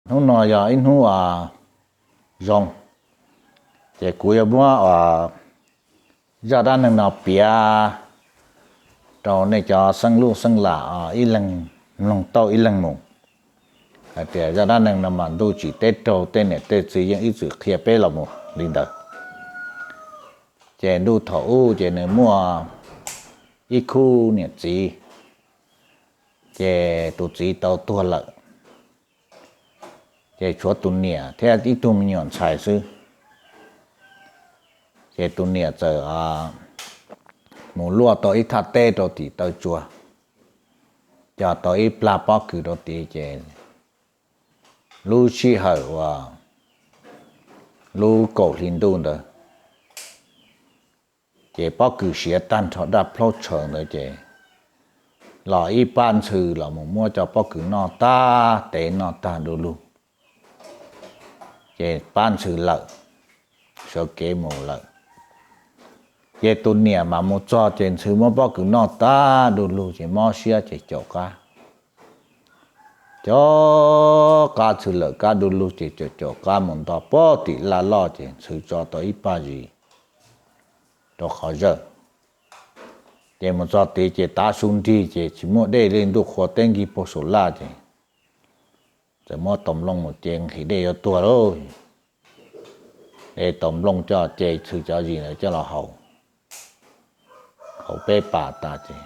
Hnub no yog ib hnub zoo, ces kuv yuav muab zaj dab neeg no piav rau nej cov xeeb lub xeeb lam ib leeg mloog tau ib leeg mus, hais tias zaj dab neeg no mas ntuj tsim teb raug tej niam tej txiv yeej ib txwm qhia peb los mus li ntawd. Ces ntuj thaum ub ces nws muaj ib khub niam txiv, ces tus txiv tau tuag lawm, ces tshuav tus niam thiab ib tug me nyuam ntxhais xwb. Ces tus niam txawm mus luaj tau ib thaj teb rau tim taw tsua, cog tau ib plag pob kws rau tid, ces lub sij hawm uas lub kaum hli ntuj ntawd, ces pob kws siav tag nrho daj plaub tshaws ntawd, ces los ib pab ntxhw los mus muab cov pob kws noj tag, tev noj tag du lug, ces pab ntxhw lawm, sawv kev mus lawm. Ces tus niam mas mus txog ces ntxhw muab pob kws noj tag du lug ces mob siab ces caum qab. Caum qab ntxhw lawm, kab du lug ces caum caum qab mus nto pog tim laj loj ces ntxhw tso tau ib pab zis rau qhov zawj. Ces mus txog tid ces tav su nrig ces tsis muaj dej li, ntuj qhua teb nkig puag saum laj ces txawm muab tau nplooj mus ce nqhis dej yuav tuag lauj. Ces tau nplooj coj ce ntxhw cov zis ntawd coj los haus, haus peb pas tas ces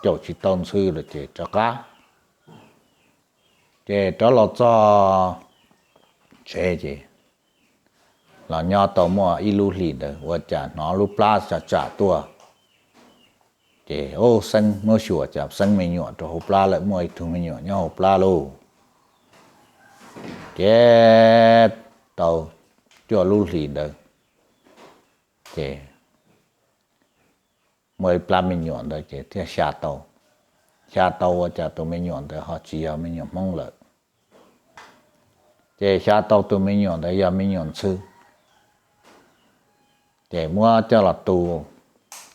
caum tsis tau ntxhw lawm ces rov qab. Ces rov los txog tsev ces los nyob tau muaj ib lub hlis ntawd ua cas hnov lub plab tsam tsam tuaj. Ces ub, xeeb muab xyuas cas xeeb me nyuam rau hauv plab lawm, muaj ib tug me nyuam nyob hauv plab lauj. Ces tau cuaj lub hlis ntawd ces muaj ib plab me nyuam ntawd ces thiaj xya tau. Xya tau ua cas tus me nyuam ntawd ho tsis yog me nyuam Hmoob lawm, ces xya tau tus me nyuam ntawd yog me nyuam ntxhw. Ces muab coj los tu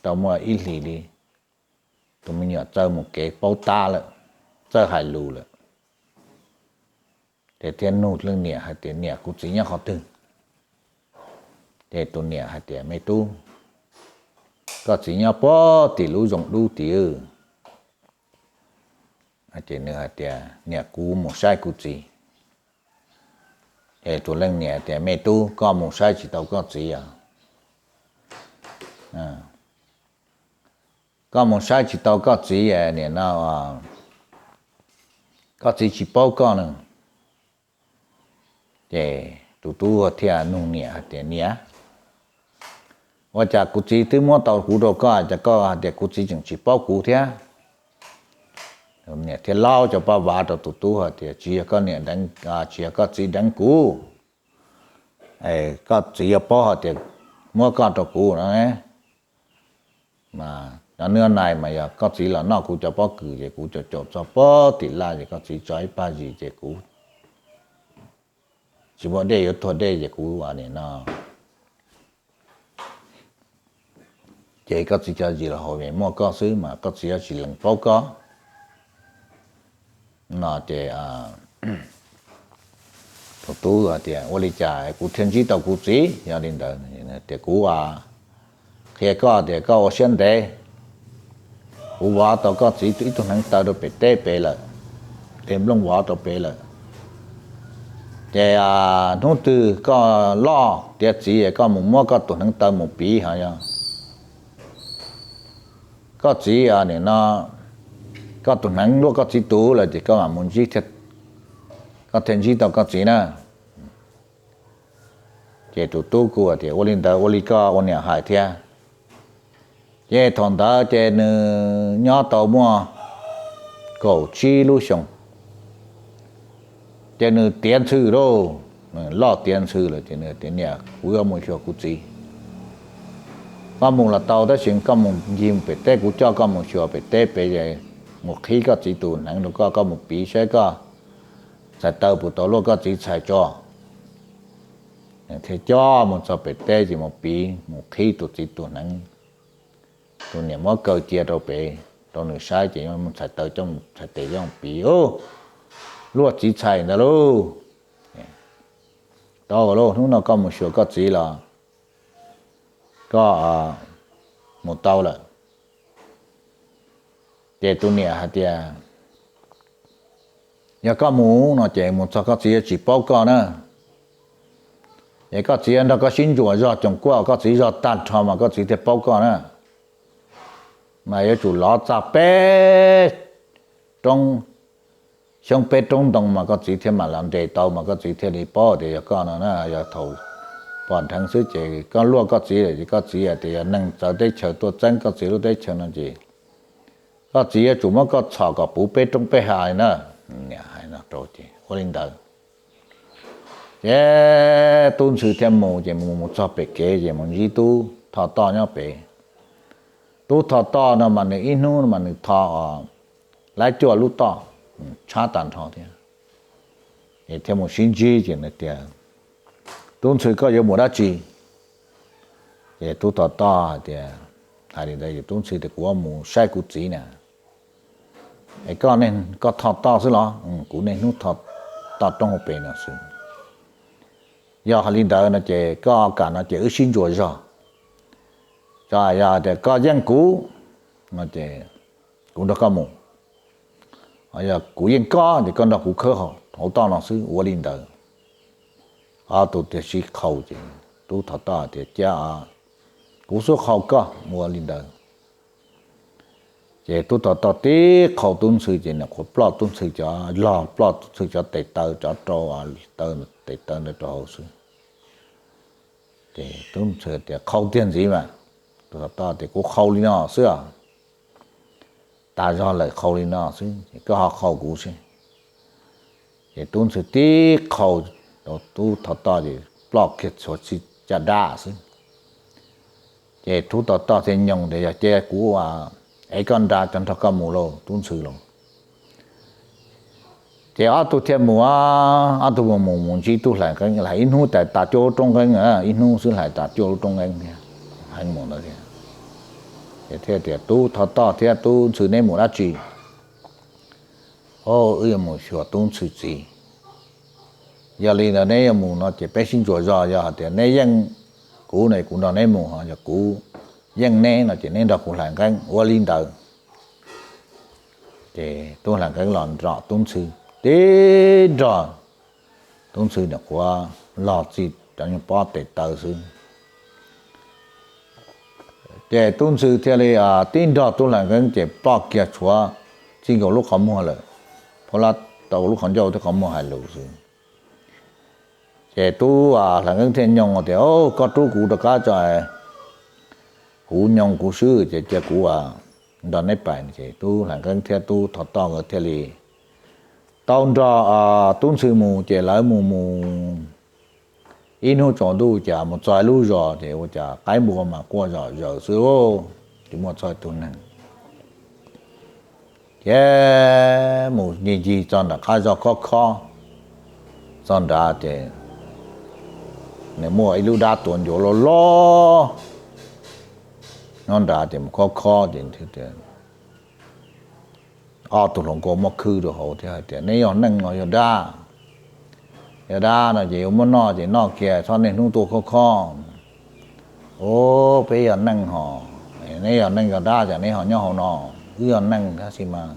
tau muaj ib hlis li, tus me nyuam txawj mus kev paub tab lawm, txawj hais lus lawm. Ces thiaj nug leej niam hais tias, Niam, kuv txiv nyob qhov twg? Ces tus niam hais tias, Me tub, koj txiv nyob pog tim lub zoov dub tid. Ces nws hais tias, Niam, kuv mus saib kuv txiv. Ces tus leej niam tias, Me tub, koj mus saib tsis tau koj txiv os. Koj mus saib tsis tau koj txiv, nim no koj txiv tsis paub koj na. Ces tus tub thiaj nug niam hais tias, Niam, ua cas kuv txiv twb muab tau kuv rau koj, cas koj hais tias kuv txiv tseem tsis paub kuv thiab? Niam thiaj laub cov paj vav rau tus tub hais tias, Tsis yog koj niam deev, tsis yog koj txiv deev kuv. Koj txiv yuav paub hais tias muab koj rau kuv no, mas nws nai mas yog koj txiv los noj kuv cov pob kws ces kuv caum caum txog pog tim laj ces koj txiv tso ib pag zis ces kuv tsis muaj dej yuav tuag dej ces kuv nim no ces koj txiv cov zis los haus es muaj koj xwb mas koj txiv yuav tsis lees paub koj no. Ces tus tub tias, Ua li cas kuv thiaj ntsib tau kuv txiv? Yog li ntawd tias kuv qhia koj tias koj ua siab ntev, kuv vov tau koj txiv ib tug hneev taw rau pem teb pem lawm, tes nplooj vov rau pem lawm. Ces hnub twg koj loj tiav txiv koj mus muab koj tus hneev taw mus piv ho yog koj txiv nim no, koj tus hneev luaj koj txiv tus lawm ces koj mam mus ntsib, koj thiaj ntsib tau koj txiv na. Ces tus tub kuj tias, Ua li ntawd ua li koj ua niam hais thiab. Ces thaum ntawd ces nws nyob tau muaj kaum tsib lub xyoo, ces nws tiav ntxhw lauj, nws loj tiav ntxhw lawm ces nws tias, Niam, kuv yuav mus xyuas kuv txiv. Koj mus los tau tab sis koj mus ncig pem teb, kuv coj koj mus xyuas pem teb pem, mus qhib koj txiv tus hneev rau koj, koj mus piv saib koj txhais taw puas tau luaj koj txiv txhais tso. Nws thiaj coj mus txog pem teb ces mus piv mus qhib tus txiv tus hneev. Tus niam muab kaw cia rau pem rau nws saib ces mus txhais taw coj, txhais tes coj mus piv, luaj txiv txhais ntawd lauj. Tau lauj, hnub no koj mus xyuas koj txiv los koj mus tau lawm. Ces tus niam hais tias, yog koj mus no ces mus txog koj txiv yuav tsis paub koj na. Es koj txiv yuav nrog koj sib ntsuas zog coos kuaj, koj txiv zog tag nrho mas koj txiv thiaj paub koj na. Mas yuav tsum lov txog peb roob, xyoob peb roob ntoo mas koj txiv thiaj mam los nres tau mas koj txiv thiaj li paub tias yog koj no na. Yog thaum pom dheev xwb ces koj luaj koj txiv lawm ces koj txiv hais tias yog neeg txawv teb chaws tuaj txeeb koj txiv lub teb chaws no ces koj txiv yuav tsum muab koj txhom kom puv peb roob peb hav li na. Niam hais no rau ces ua li ntawd. Ces tub ntxhw thiaj mus, ces mus mus txog pem kev ces mus ntsib tub Thoj Toj nyob pem. Tub Thoj Toj no mas nws ib hnub no mas nws tho laib cuaj lub toj, tshab tag nrho thiab. Ces thiaj mus sib ntsib ces nws tias, tub ntxhw, koj yuav mus dab tsi? Ces tub Thoj Toj hais tias, hais li ntawd ces tub ntxhw tias, kuv yuav mus saib kuv txiv na. Es koj, koj Thoj Toj xwb los? Kuv niaj hnub tho toj roob hauv pes no xwb. Yog hais li ntawd no ces koj kam no ces wb sib ntsuas zog. Yog tias koj yeej kuv no ces kuv nrog koj mus. Yog kuv yeej koj ces koj nrog kuv khawb hauv toj no xwb. Ua li ntawd, ob tug thiaj sib qhau ces tub Thoj Toj tias, cia kuv xub qhau koj. Ua li ntawd ces tub Thoj Toj tib qhau tub ntxhw ces nws qhuav ploj tub ntxhw cov, log ploj tub ntxhw cov tes taw, cov rau taw, tes taw ntawd rau hauv xwb. Ces tub ntxhw tias, qhau tiag ntxiv mas. Tub Thoj Toj tias, kuv qhau li no xwb os. Tas zog lawm qhau li no xwb, koj ho qhau kuv seb. Ces tub ntxhw tib qhau rau tub Thoj Toj ces ploj kiag tshuav txij caj dab xwb. Ces tub Thoj Toj thiaj nyoos tias, yog cia kuv ev koj nra coj nrog koj mus lauj tub ntxhw lauj. Ces ob tug thiaj mus, ob tug mus mus mus ntsib tub hlais nqeeb, hlais ib hnub tas tas cuaj lub roob nqeeb, ib hnub xwb hlais tas cuaj lub roob nqeeb thiab. Heev mus ntawd thiab. Ces thiaj tias, tub Thoj Toj thiab tub ntxhw, neb mus dab tsi? Au, wb yuav mus xyuas tub ntxhw txiv. Yog li ntawd neb yuav mus no ces peb sib ntsuas zog, yog hais tias neb yeej kuv no kuv nrog neb mus, ho yog kuv yeej neb no ces neb nrog kuv hlais nqeeb. Ua li ntawd ces tub hlais nqeeb los nrog tub ntxhw, tib nrog tub ntxhw nyuam qhuav log txij cov nyuag pob tes taw xwb. Ces tub ntxhw thiaj li tib nrog tub hlais nqeeb ces ploj kiag tshuav txij nkaus lub qhov muag lawm, phuab lab tau lub qhov ncauj thiab qhov muag hais lus xwb. Ces tub hlais nqeeb thiaj nyoos tias, koj rub kuv rov qab tso, kuv nyoos kuv swb ces cia kuv nrog neb pais. Ces tub hlais nqeeb thiab tub Thoj Toj nkawd thiaj li tau nrog tub ntxhw mus. Ces lawv mus mus ib hnub tsaus ntuj ces mus txog ib lub zos ces ua cas qaib npua mas quaj zom zaws xwb, tsis muaj txog ib tug neeg. Ces mus ncig ncig txog nram qab zos khob khob, txog nrad ces nws muaj ib lub dab tuav ncuav loj loj nyob nrad. Ces mus khob khob ces ob tug hluas nkauj muab khwb rau hauv thiab hais tias, neb yog neeg los yog dab? Yog dab no ces yuav muab noj ces noj kiag, txhob niaj hnub tuaj khob khob. Au, peb yog neeg hos. Neb yog neeg yog dab ces neb ho nyob hauv no? Wb yog neeg tab sis mas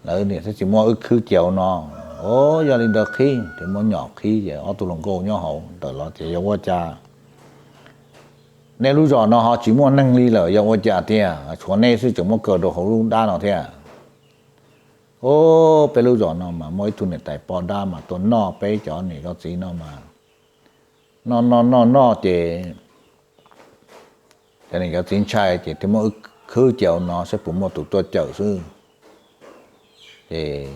lawv niam thiab txiv muab wb khwb cia hauv no. Au, yog li ntawd qhib, ces muab nyom qhib ces ob tug hluas nkauj nyob hauv ntawm los tias, yog ua cas nej lub zos no ho tsis muaj neeg li lawm, yog ua cas tiag tshuav neb xwb tseem muab kaw rau hauv lub dab no thiab? Au, peb lub zos no mas muaj ib tug niam tais poj dab mas tuaj noj peb cov niam cov txiv no mas noj noj noj noj ces cov niam cov txiv ntshai ces thiaj muab wb khwb cia hauv no saib puas muaj tus tuaj cawm xwb. Ces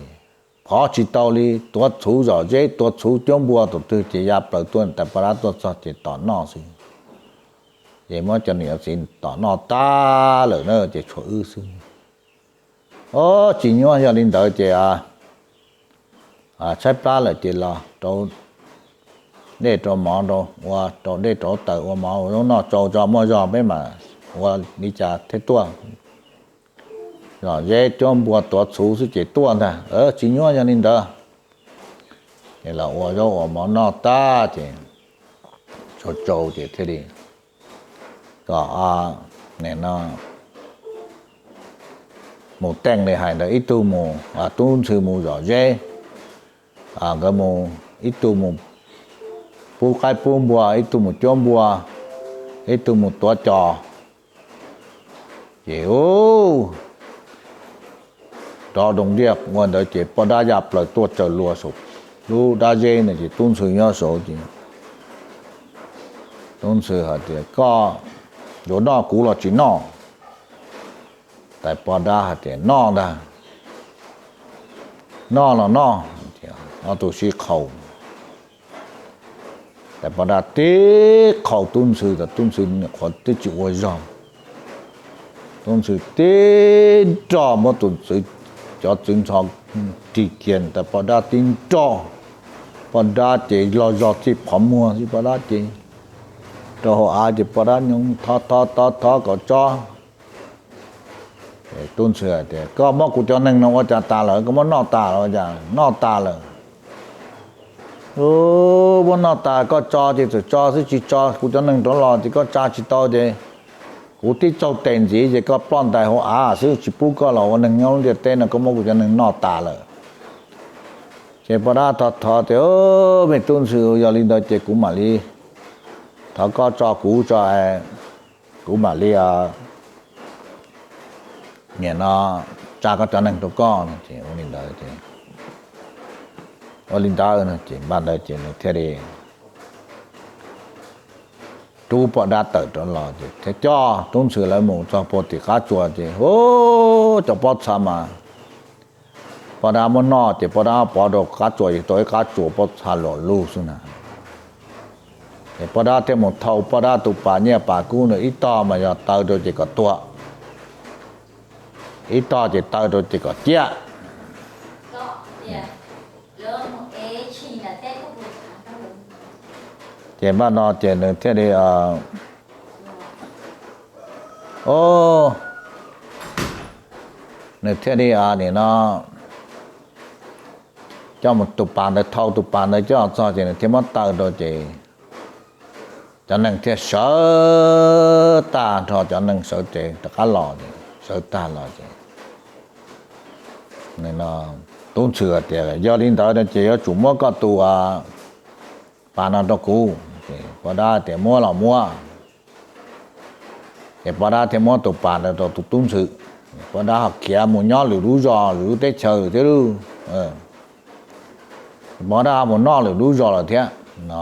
phov tsis tau li, tuav txhuv zom zeb, tuav txhuv cuab npua, tus twg ces ya plaws tuaj, niam tais poj dab tuaj txog ces tom noj xwb. Ces muab cov niam cov txiv tom noj tag lawm na ces tshuav wb xwb. Au, tsis nyuaj, yog li ntawd ces tshaib plab lawm ces los rau dej rau mov, ua rau dej rau taws, ua mov ua zaub noj tsau tso, muaj zog peb mam ua li cas thiaj tuaj. Zom zeb cuab npua tuav txhuv xwb ces tuaj ntag. Tsis nyuaj, yog li ntawd Ces los ua zaub ua mov noj tag ces tsaus tsaus ces thiaj li kom no mus teej li hais ntawd, ib tug mus, tub ntxhw mus zom zeb, nkawd mus, ib tug mus pub qaib pub npua, ib tug mus cuab npua, ib tug mus tuav cos. Ces ub, rov doos diaj ua ntawd ces poj dab ya plaws tuaj tsaws lua saum lub dab zeb ntawd ces tub ntxhw nyob saud ces tub ntxhw hais tias, Koj yuav noj kuv los tsis noj? Tais poj dab hais tias, Noj ntag, noj los noj. Ob tug sib qhaus. Tais poj dab tib qhaus tub ntxhw tas tub ntxhw nyuam qhuav twb tsis ua zog, tub ntxhw tib nroj muab tus txwv, cov txwv ntxhov rig kiag, tais poj dab tib nroj, poj dab ces log zog txij qhov muag xwb, poj dab ces rau hauv av ces poj dab nyoos thov thov thov thov kom tso. Tub ntxhw hais tias, Koj muab kuv cov neeg no ua cas tas lawm? Koj muab noj tas los ua cas? Noj tas lawm. Muab noj tas, koj tso ces txawm tso xwb, tsis tso kuv cov neeg rov los ces koj tsa tsis tau ces kuv tib tsaug tes ntxiv ces koj ploj ntais hauv av xwb, tsis pub koj los ua neeg nyob lub ntiaj teb no, koj muab kuv cov neeg noj tas lawm. Ces poj dab thov thov tias, Me tub ntxhw, yog li ntawd ces kuv mam li, thov koj tso kuv tso, kuv mam li nim no tsa koj cov neeg rau koj no. Ces ua li ntawd, ua li ntawd no ces npaj ntawd ces nws thiaj li rub poj dab tawm rov los ces thiaj coj tub ntxhw lawv mus txog puag tim qab tsuas ces hu, cov pob txha mas poj dab muab noj ces poj dab pov rau qab tsuas ces tau ib qab tsuas pob txha luam lug xwb na. Ces poj dab thiaj mus thau poj dab tus pas nyiaj pas kub ntawd, ib tog mas yog taw rau ces kom tuag, ib tog ces taw rau ces kom ciaj. Ces npaj no ces nws thiaj li, o, nws thiaj li nim no coj mus tus pas ntawd, thau tus pas ntawd coj txog ces nws thiaj muab taw rau ces cov neeg thiaj sawv tag nrho, cov neeg sawv tsev rov qab los, sawv tag los ces tub ntxhw tias, Yog li ntawd no ces yuav tsum muab koj tus pas no rau kuv. Ces poj dab tias, Muab los muab. Ces poj dab thiaj muab tus pas ntawd rau tus tub ntxhw. Poj dab ho khiav mus nyob lwm lub zos lwm lub teb chaws lawm thiab lauj. Poj dab mus noj lwm lub zos lawm thiab no.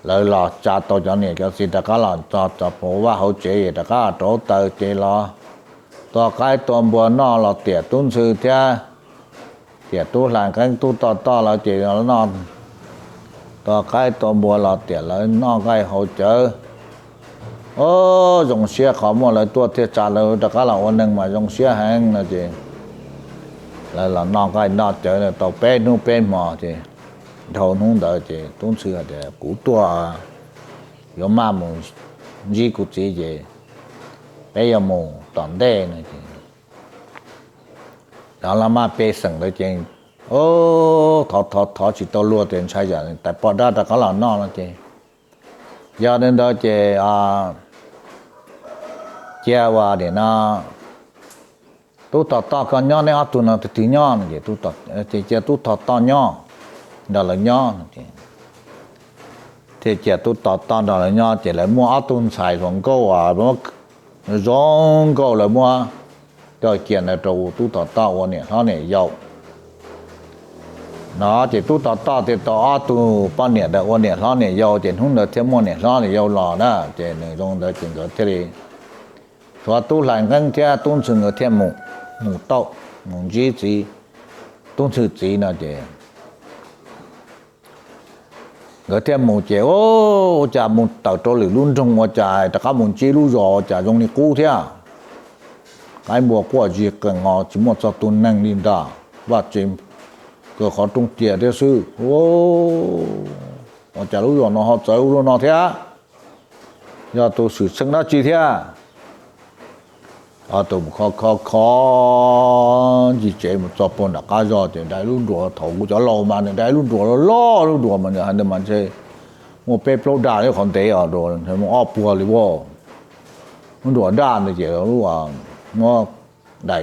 Lawv los tsa tau cov niam cov txiv rov qab los txog rau puag vaj hauv tsev, rov qab rauv taws ces los tua qaib tua npua noj los tiam tub ntxhw thiab tiam tub hlais nqeeb tub toj toj lawv ces los noj, tua qaib tua npua los tiam lawv noj nqaij haus cawv. O, zoo siab qhov muaj lawv tuaj thiaj tsa lawv rov qab los ua neeg mas zoo siab heev no ces lawv los noj nqaij noj cawv tau peb hnub peb hmo ces dhau hnub ntawd ces tub ntxhw hais tias, Kuv tuaj yuav maj mus ntsib kuv txiv ces peb yuav mus tom ntej no ces cov laj maj pej xeem ntawd ces thov thov thov tsis tau luag ces ntshai tsam tais poj dab rov qab los noj no ces yog li ntawd ces cia ua nim no tub tog toj koj nyob, neb ob tug no tus twg nyob no ces ces cia tub tog toj nyob nrog lawv nyob no ces thiaj cia tub tog toj nrog lawv nyob ces lawv muaj ob tug ntxhais hluas nkauj zoo nkauj, lawv muab coj cia ntawd rau tub tog toj ua niam hlob niam yau no ces tub tog toj thiaj tau ob tug poj niam ntawd ua niam hlob niam yau ces hnub ntawd thiaj muaj niam hlob niam yau los na ces nws zoo ntawd ces nkawd thiaj li tshuav tub hlais nqeeb thiab tub ntxhw nkawd thiaj mus, mus tau, mus ntsib txiv, tub ntxhw txiv no ces nkawd thiaj mus ces ua cas mus tawm rau lwm lub nroog ua cas rov qab mus ntsib lub zos ua cas zoo li qub thiab. Qaib npua quaj zig qees ho tsis muaj txog tus neeg li ntag, vaj tse kaw qhov rooj cia thiab xwb. Ua cas lub zos no ho txawv ua luaj no thiab? Yog tus xwm txheej dab tsi thiab? Ob tug mus khob khob khob ncig tsev mus txog puag nram qab zog ces dai lub nruas, thaum kuv cov laus mas nws dai lub nruas loj loj, lub nruas mas nws hais ntawd mas ntshe muaj peb plaub daj li qhov ntev os, muaj ob puag li as. Lub nruas daj ntawd ces lub muab dai,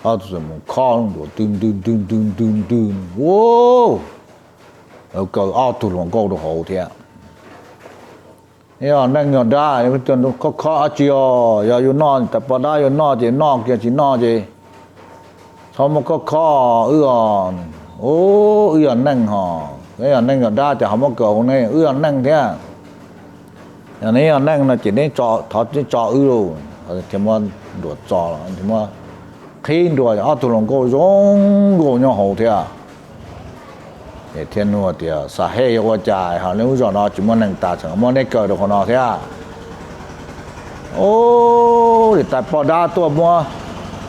ob tug mus khob lub nruas ntws ntws ntws ntws ntws ntws, ua, kaw ob tug hluas nkauj rau hauv thiab. Yog neeg yog dab, khob khob dab tsi os, yog yuav noj, tais poj dab yuav noj ces noj, kiag tsis noj ces txhob muab khob khob wb os. Wb yog neeg hos, yog neeg yog dab ces ho muab kaw hauv ne, wb yog neeg thiab. Yog neb yog neeg no ces neb thov neb tso wb lauj. Thiaj muab nruas tso, thiaj muab qhib nruas, ob tug hluas nkauj zoo nkauj nyob hauv thiab. Ces thiaj nug tias, Xav hej yuav ua cas ho neb lub zos no tsis muaj neeg tas, tseem muab neb kaw rau qhov no thiab? Ub, tais poj dab tuaj muab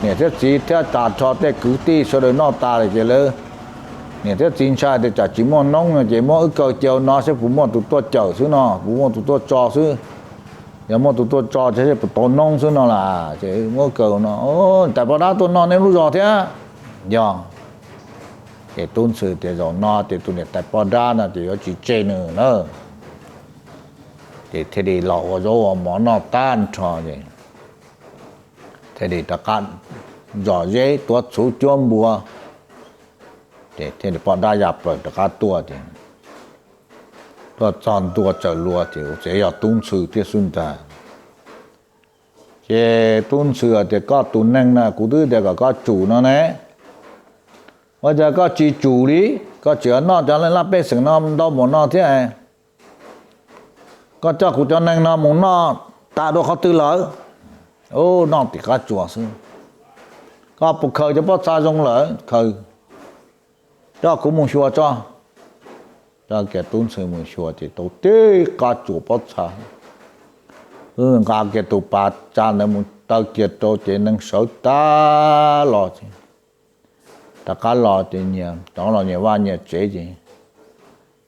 niam thiab txiv thiab tas nrho tej kwv tij sawv daws noj tas lawm ces lawv niam thiab txiv ntshai tias tsam tsis muaj noob no ces muab wb kaw cia no seb puas muaj tus tuaj cawm xwb no, puas muaj tus tuaj tso xwb. Yog muaj tus tuaj tso ces seb puas tau noob xwb no las, ces muab kaw no. Tais poj dab tuaj noj neb lub zos thiab? Yog. Ces tub ntxhw tias zaum no ces tus niam tais poj dab no ces yuav tsis tseg nws na. Ces thiaj li los ua zaub ua mov noj tag nrho ces thiaj li rov qab zom zeb tuav txhuv cuab npua, ces thiaj li poj dab ya plaws rov qab tuaj ces tuaj txog ntua tsaws lua ces ua txawm yog tub ntxhw thiab xwb ntag. Ces tub ntxhw tias, Koj tus neeg no kuv twb tias kom koj tsum no ne, ua cas koj tsis tsum li? Koj tseem noj cov laj pej xeem no ntau npaum no thiab. Koj coj kuv cov neeg no mus noj tas dua qhov twg lawm? Ub, noj tim qab tsuas xwb. Koj puas khaws cov pob txha zoo lawm? Khaws. Coj kuv mus xyuas tso. Coj kiag tub ntxhw mus xyuas ces tau tib qab tsuas pob txha. Wb nqa kiag tus pas tsa ntawd mus taw kiag rau ces neeg sawv tag los ces rov qab los ces nyias cov los nyias vaj nyias tsev ces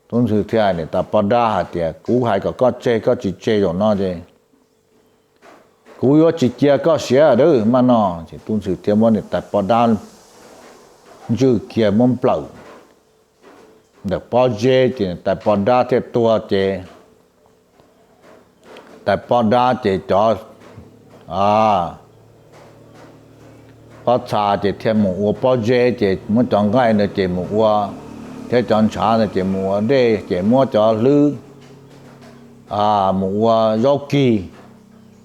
tub ntxhw thiaj hais niam tais poj dab hais tias, Kuv hais kom koj tseg koj tsis tseg zaum no ces kuv yuav tsis cia koj siav lawm maj no. Ces tub ntxhw thiaj muab niam tais poj dab ntswj kiag muab nplawm ntawm pob zeb ces niam tais poj dab thiaj tuag ces tais poj dab ces cov pob txha ces thiaj mus ua pob zeb ces muab cov nqaij ntawd ces mus ua, thiab cov ntshav ntawd ces mus ua dej ces muab cov hlwb mus ua zaub kig,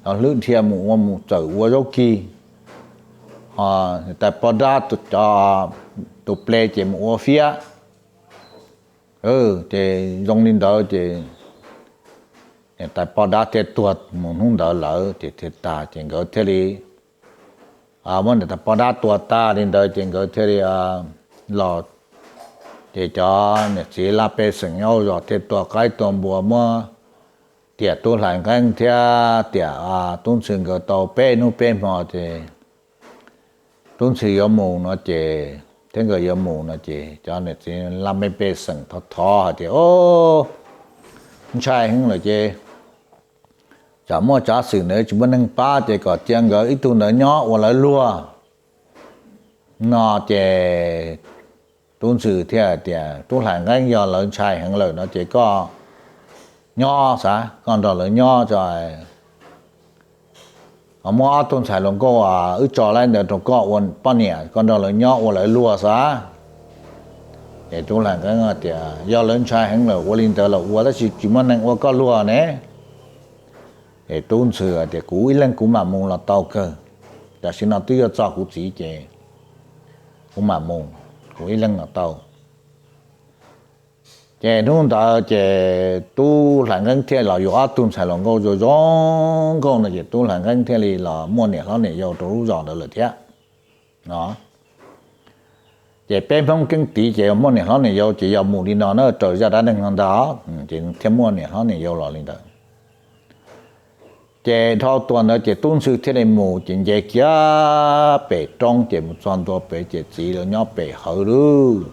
cov hlwb dhia mus ua mus txawm ua zaub kig, tais poj dab cov tus ple ces mus ua fiab. Ces zoo li ntawd ces tais poj dab thiaj tuag mus hnub ntawd lawm ces thiaj tag ces nkawd thiaj li muab niam tais poj dab tua tag li ntawd ces nkawd thiaj li los. Ces cov niam txiv laj pej xeem nyob zos thiaj tua qaib tua npua muab tiam tub hlais nqeeb thiab tiam tub ntxhw nkawd tau peb hnub peb hmo ces tub ntxhw yuav mus no ces, thiab nkawd yuav mus no ces cov niam txiv laj mej pej xeem thov thov hais tias, O, ntshai heev lawm ces tsam muaj tsav xwm ntawd tsis muaj neeg pab ces kom cia nkawd ib tug ntawd nyob ua lawv luag no ces tub ntxhw thiaj tias, Tub hlais nqeeb, yog lawv ntshai heev lawm no ces koj nyob xav, koj nrog lawv nyob tso, muab ob tug ntxhais hluas nkauj wb tso laib ntawd rau koj ua poj niam, koj nrog lawv nyob ua lawv luag xav. Ces tub hlais nqeeb tias, Yog lawv ntshai heev lawm ua li ntawd los ua, tab sis tsis muaj neeg ua koj luag ne. Ces tub ntxhw tias, Kuv ib leeg kuv mam mus los tau kawg, tam sim no twb yuav txog kuv txiv ces kuv mam mus, kuv ib leeg los tau. Ces hnub ntawd ces tub hlais nqeeb thiaj los yuav ob tug ntxhais hluas nkauj zoo zoo nkauj no ces tub hlais nqeeb thiaj li los muaj niam hlob niam yau rau lub zos ntawd lawm thiab no. Ces peb Hmoob keeb tiv ces muaj niam hlob niam yau ces yog mus li no na, raws zaj dab neeg no ntag, ces thiaj muaj niam hlob niam yau los li ntawd. Ces dhau tuas ntawd ces tub ntxhw thiaj li mus ces nce kiag pem roob ces mus txog ntua pem ces txiv lawv nyob pem hawv lawm.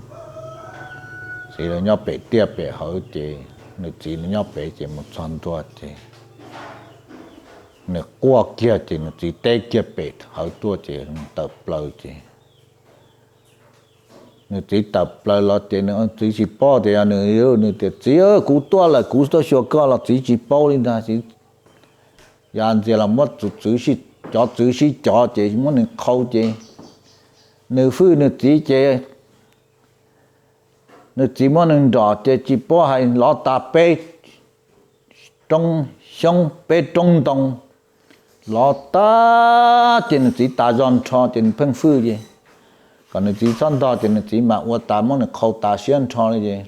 Txiv lawv nyob pem tiaj pem hawv ces nws txiv lawv nyob pem ces mus txog ntua ces nws quaj kiag ces nws txiv teb kiag pem hawv tuaj ces tawm plaws ces nws txiv tawm plaws los ces nws txiv tsis paub tias yog nws, nws tias, Txiv, kuv tuaj lawm, kuv tuaj xyuas koj los txiv tsis paub li ntag. Ya ntxias los muab cov txwv sib cov ces muab nws qhau ces nws fwj nws txiv ces nws txiv muab nws nrom ces tsis paub hais lov tas peb roob xyoob peb roob ntoo, lov tas ces nws txiv tas zog nrho ces nws pheej fwj ces kom nws txiv txhob ntog ces nws txiv mam ua tas muab nws qhau tas siab nrho li ces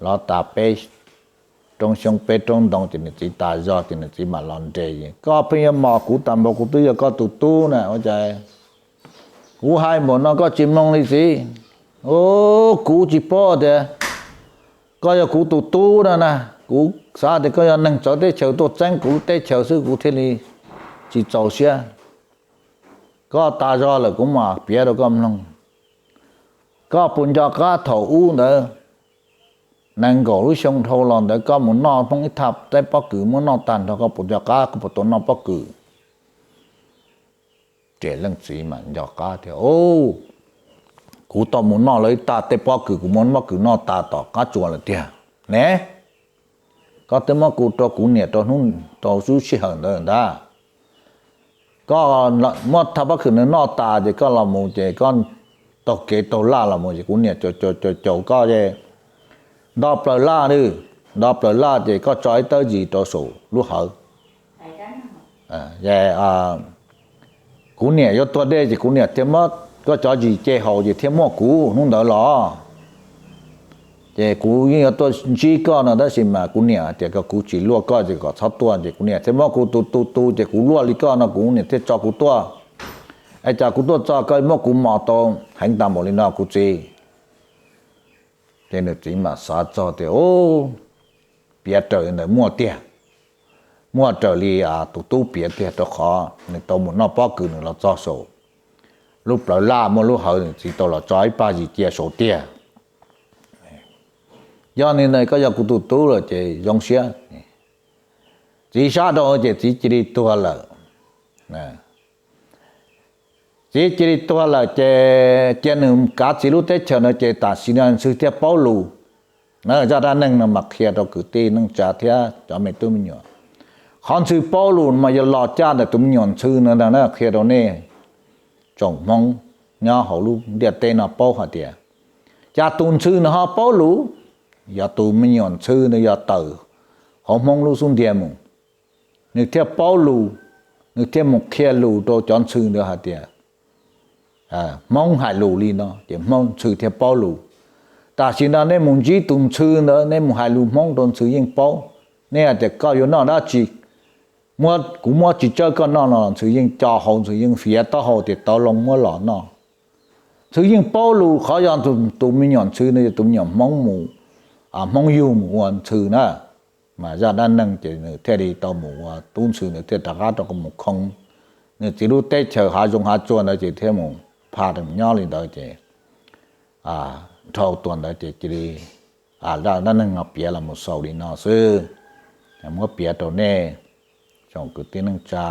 lov tas peb roob xyoob peb roob ntoo ces nws txiv tas zog ces nws txiv mam los nres ces, Koj pheej yuav mos kuv tas npaum, kuv twb yog koj tus tub na, ua cas kuv hais npaum no koj tsis mloog li txiv? Kuv tsis paub tias koj yog kuv tus tub no na, kuv xav tias koj yog neeg txawv teb chaws tuaj txeeb kuv lub teb chaws xwb kuv thiaj li tsis txaus siab. Koj tas zog lawm kuv mam piav rau koj mloog. Koj puas nco qab thaum ub ntawd, nees nkaum lub xyoo dhau los ntawd koj mus noj Hmoob ib thaj teb pob kws muab noj tag nrho, koj puas nco qab koj puas tau noj pob kws? Ces leej txiv mas nco qab tias, Kuv tau mus noj lawv ib thaj teb pob kws, kuv muab pob kws noj tas tom qab tsuas lawm tiag ne. Koj twb muab kuv rau kuv niam rau hnub rau lub sij hawm ntawd ntag. Koj muab thaj pob kws nws noj tas ces koj los mus ces koj taug kev taug laj los mus ces kuv niam caum caum caum koj ces nto plaws laj, nto plaws laj ces koj tso ib tawb zis rau saum lub hawv. Kuv niam yuav tuag dej ces kuv niam thiaj muab koj cov zis ce haus ces thiaj muaj kuv hnub ntawd los. Ces kuv yeej yuav tuaj ntsib koj no tab sis mas kuv niam hais tias kom kuv tsis luaj koj ces kom txhob tuaj ces kuv niam thiaj muab kuv tu tu tu ces kuv luaj li koj no kuv niam thiaj tso kuv tuaj. Es cas kuv tuaj txog koj muab kuv mos tau heev tas npaum li no kuv txiv? Ces nws txiv mam xav txog tias, Piav raws li ntawd muaj tiag, muaj raws li tus tub piav tiag rau qhov nws tau mus noj pob kws nws los txog saum lub plawv laj muaj lub hawv, nws txiv tau los tso ib pab zis cia saum tiag. Yog li ntawd koj yog kuv tus tub lawm ces zoo siab. Txiv sab rau ces txiv cia li tuag lawm. Txiv cia li tuag lawm ces cia nws kav txiv lub teb chaws no ces tam sim no ntxhw thiaj paub lus. Zaj dab neeg no mas qhia rau kwv tij neej tsa thiab cov me tub me nyuam, qhov ntxhw paub lus mas yog los caj ntawm tus me nyuam ntxhw no ntag na, qhia rau nej tsoom Hmoob nyob hauv lub ntiaj teb no paub hais tias cas tus ntxhw nws ho paub lus. Yog tus me nyuam ntxhw nws yog tawm hauv Hmoob lub xub ntiag mus, nws thiaj paub lus, nws thiaj mus qhia lus rau cov ntxhw ntawd hais tias Hmoob hais lus li no ces Hmoob ntxhw thiaj paub lus. Tam sim no nej mus ntsib tus ntxhw ntawd, nej mus hais lus Hmoob rau ntxhw yeej paub. Nej hais tias koj yuav noj dab tsi, kuv muab tsis tsawb koj noj no ntxhw yeej co hau, ntxhw yeej fiav taub hau tias tau loo muab los noj. Ntxhw yeej paub lus, qhov yog tus me nyuam ntxhw no yog tus me nyuam Hmoob mus, Hmoob yug mus ua ntxhw na. Mas zaj dab neeg ces nws thiaj li tau mus ua tub ntxhw, nws thiaj rov qab rau mus khoo nws txiv lub teb chaws hav zoov hav tsuag ntawd ces thiaj mus pha nyob li ntawd ces dhau tuas ntawd ces cia li zaj dab neeg no piav los mus xaus li no xwb. Muab piav rau nej tsoom kwv tij neej tsa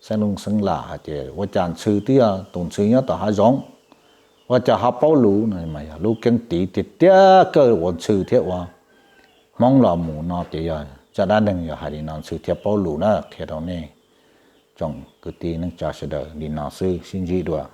xeeb leej xeeb lam hais tias ua cas ntxhw twb yog tus ntxhw nyob tom hav zoov, ua cas ho paub lus no mas yog lub keeb tiv tiag tiag kawg ua ntxhw thiab ua Hmoob los mus no ces yog zaj dab neeg yog hais li no ntxhw thiaj paub lus na. Qhia rau nej tsoom kwv tij neej tsa sawv daws li no xwb, sib ntsib dua.